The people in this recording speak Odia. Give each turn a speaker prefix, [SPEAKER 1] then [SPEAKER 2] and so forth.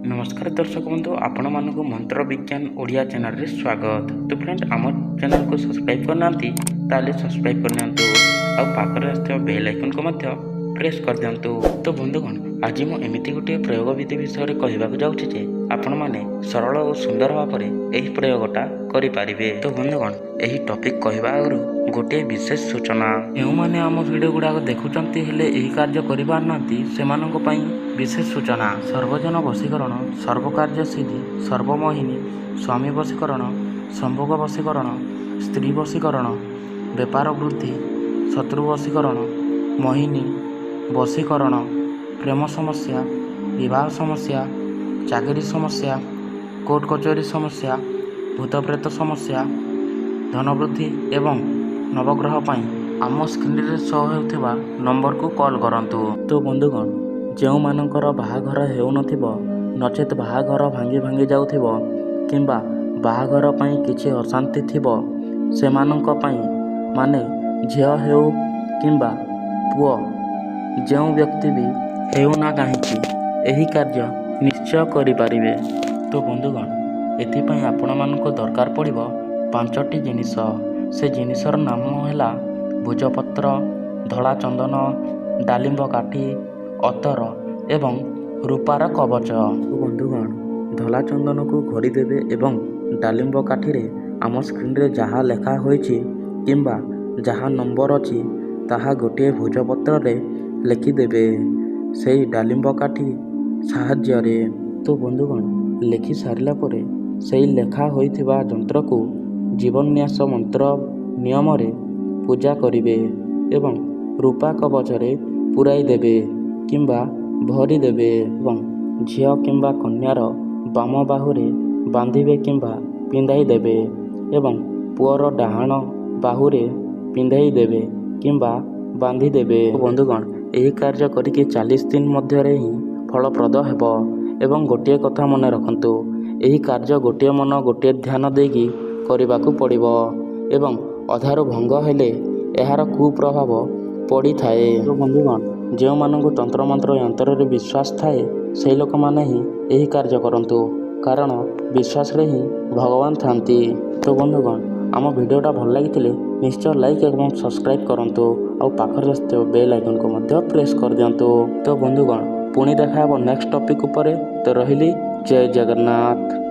[SPEAKER 1] ନମସ୍କାର ଦର୍ଶକ ବନ୍ଧୁ, ଆପଣମାନଙ୍କୁ ମନ୍ତ୍ର ବିଜ୍ଞାନ ଓଡ଼ିଆ ଚ୍ୟାନେଲରେ ସ୍ୱାଗତ। ତ ଫ୍ରେଣ୍ଡ, ଆମ ଚ୍ୟାନେଲକୁ ସବସ୍କ୍ରାଇବ୍ କରିନାହାନ୍ତି ତାହେଲେ ସବସ୍କ୍ରାଇବ୍ କରିନିଅନ୍ତୁ ଆଉ ପାଖରେ ଆସିଥିବା ବେଲ୍ ଆଇକନ୍କୁ ମଧ୍ୟ ପ୍ରେସ୍ କରିଦିଅନ୍ତୁ। ତ ବନ୍ଧୁଗଣ, ଆଜି ମୁଁ ଏମିତି ଗୋଟିଏ ପ୍ରୟୋଗ ବିଧି ବିଷୟରେ କହିବାକୁ ଯାଉଛି ଯେ ଆପଣମାନେ ସରଳ ଓ ସୁନ୍ଦର ଭାବରେ ଏହି ପ୍ରୟୋଗଟା କରିପାରିବେ। ତ ବନ୍ଧୁଗଣ, ଏହି ଟପିକ୍ କହିବା ଆଗରୁ ଗୋଟିଏ ବିଶେଷ ସୂଚନା। ଯେଉଁମାନେ ଆମ ଭିଡ଼ିଓ ଗୁଡ଼ାକ ଦେଖୁଛନ୍ତି ହେଲେ ଏହି କାର୍ଯ୍ୟ କରିପାରୁନାହାନ୍ତି, ସେମାନଙ୍କ ପାଇଁ ବିଶେଷ ସୂଚନା। ସର୍ବଜନ ବଶୀକରଣ, ସର୍ବକାର୍ଯ୍ୟ ସିଦ୍ଧି, ସର୍ବମୋହିନୀ, ସ୍ୱାମୀ ବଶୀକରଣ, ସମ୍ଭୋଗ ବଶୀକରଣ, ସ୍ତ୍ରୀ ବଶୀକରଣ, ବେପାର ବୃଦ୍ଧି, ଶତ୍ରୁ ବଶୀକରଣ, ମୋହିନୀ ବଶୀକରଣ, ପ୍ରେମ ସମସ୍ୟା, ବିବାହ ସମସ୍ୟା, ଚାକିରି ସମସ୍ୟା, କୋର୍ଟ କଚେରୀ ସମସ୍ୟା, ଭୂତପ୍ରେତ ସମସ୍ୟା, ଧନବୃଦ୍ଧି ଏବଂ ନବଗ୍ରହ ପାଇଁ ଆମ ସ୍କ୍ରିନରେ ଶୋ ହେଉଥିବା ନମ୍ବରକୁ କଲ୍ କରନ୍ତୁ। ତ ବନ୍ଧୁଗଣ, ଯେଉଁମାନଙ୍କର ବାହାଘର ହେଉନଥିବ, ନଚେତ୍ ବାହାଘର ଭାଙ୍ଗି ଭାଙ୍ଗି ଯାଉଥିବ କିମ୍ବା ବାହାଘର ପାଇଁ କିଛି ଅଶାନ୍ତି ଥିବ, ସେମାନଙ୍କ ପାଇଁ, ମାନେ ଝିଅ ହେଉ କିମ୍ବା ପୁଅ, ଯେଉଁ ବ୍ୟକ୍ତି ବି ହେଉନା କାହିଁକି, ଏହି କାର୍ଯ୍ୟ ନିଶ୍ଚୟ କରିପାରିବେ। ତ ବନ୍ଧୁଗଣ, ଏଥିପାଇଁ ଆପଣମାନଙ୍କୁ ଦରକାର ପଡ଼ିବ ପାଞ୍ଚଟି ଜିନିଷ। ସେ ଜିନିଷର ନାମ ହେଲା ଭୋଜପତ୍ର, ଧଳା ଚନ୍ଦନ, ଡାଲିମ୍ବ କାଠି, ଅତର ଏବଂ ରୂପାର କବଚ। ବନ୍ଧୁଗଣ, ଧଳା ଚନ୍ଦନକୁ ଘୋରିଦେବେ ଏବଂ ଡାଲିମ୍ବ କାଠିରେ ଆମ ସ୍କ୍ରିନରେ ଯାହା ଲେଖା ହୋଇଛି କିମ୍ବା ଯାହା ନମ୍ବର ଅଛି ତାହା ଗୋଟିଏ ଭୋଜପତ୍ରରେ ଲେଖିଦେବେ ସେଇ ଡାଲିମ୍ବ କାଠି ସାହାଯ୍ୟରେ। ତ ବନ୍ଧୁଗଣ, ଲେଖି ସାରିଲା ପରେ ସେଇ ଲେଖା ହୋଇଥିବା ଯନ୍ତ୍ରକୁ ଜୀବନ୍ୟାସ ମନ୍ତ୍ର ନିୟମରେ ପୂଜା କରିବେ ଏବଂ ରୂପା କବଚରେ ପୂରାଇ ଦେବେ କିମ୍ବା ଭରିଦେବେ ଏବଂ ଝିଅ କିମ୍ବା କନ୍ୟାର ବାମ ବାହୁରେ ବାନ୍ଧିବେ କିମ୍ବା ପିନ୍ଧାଇ ଦେବେ ଏବଂ ପୁଅର ଡାହାଣ ବାହୁରେ ପିନ୍ଧାଇ ଦେବେ କିମ୍ବା ବାନ୍ଧିଦେବେ। ବନ୍ଧୁଗଣ, ଏହି କାର୍ଯ୍ୟ କରିକି 40 ଦିନ ମଧ୍ୟରେ ହିଁ ଫଳପ୍ରଦ ହେବ। ଏବଂ ଗୋଟିଏ କଥା ମନେ ରଖନ୍ତୁ, ଏହି କାର୍ଯ୍ୟ ଗୋଟିଏ ମନ ଗୋଟିଏ ଧ୍ୟାନ ଦେଇକି କରିବାକୁ ପଡ଼ିବ ଏବଂ ଅଧାରୁ ଭଙ୍ଗ ହେଲେ ଏହାର କୁପ୍ରଭାବ ପଡ଼ିଥାଏ। ବନ୍ଧୁଗଣ, ଯେଉଁମାନଙ୍କୁ ତନ୍ତ୍ରମନ୍ତ୍ର ଯନ୍ତ୍ରରେ ବିଶ୍ୱାସ ଥାଏ, ସେହି ଲୋକମାନେ ହିଁ ଏହି କାର୍ଯ୍ୟ କରନ୍ତୁ, କାରଣ ବିଶ୍ୱାସରେ ହିଁ ଭଗବାନ ଥାନ୍ତି। ତ ବନ୍ଧୁଗଣ, ଆମ ଭିଡ଼ିଓଟା ଭଲ ଲାଗିଥିଲେ ନିଶ୍ଚୟ ଲାଇକ୍ ଏବଂ ସବସ୍କ୍ରାଇବ୍ କରନ୍ତୁ ଆଉ ପାଖରେ ଆସିଥିବା ବେଲ୍ ଆଇକନ୍କୁ ମଧ୍ୟ ପ୍ରେସ୍ କରିଦିଅନ୍ତୁ। ତ ବନ୍ଧୁଗଣ, ପୁଣି ଦେଖା ହେବ ନେକ୍ସଟ ଟପିକ୍ ଉପରେ। ତ ରହିଲି, ଜୟ ଜଗନ୍ନାଥ।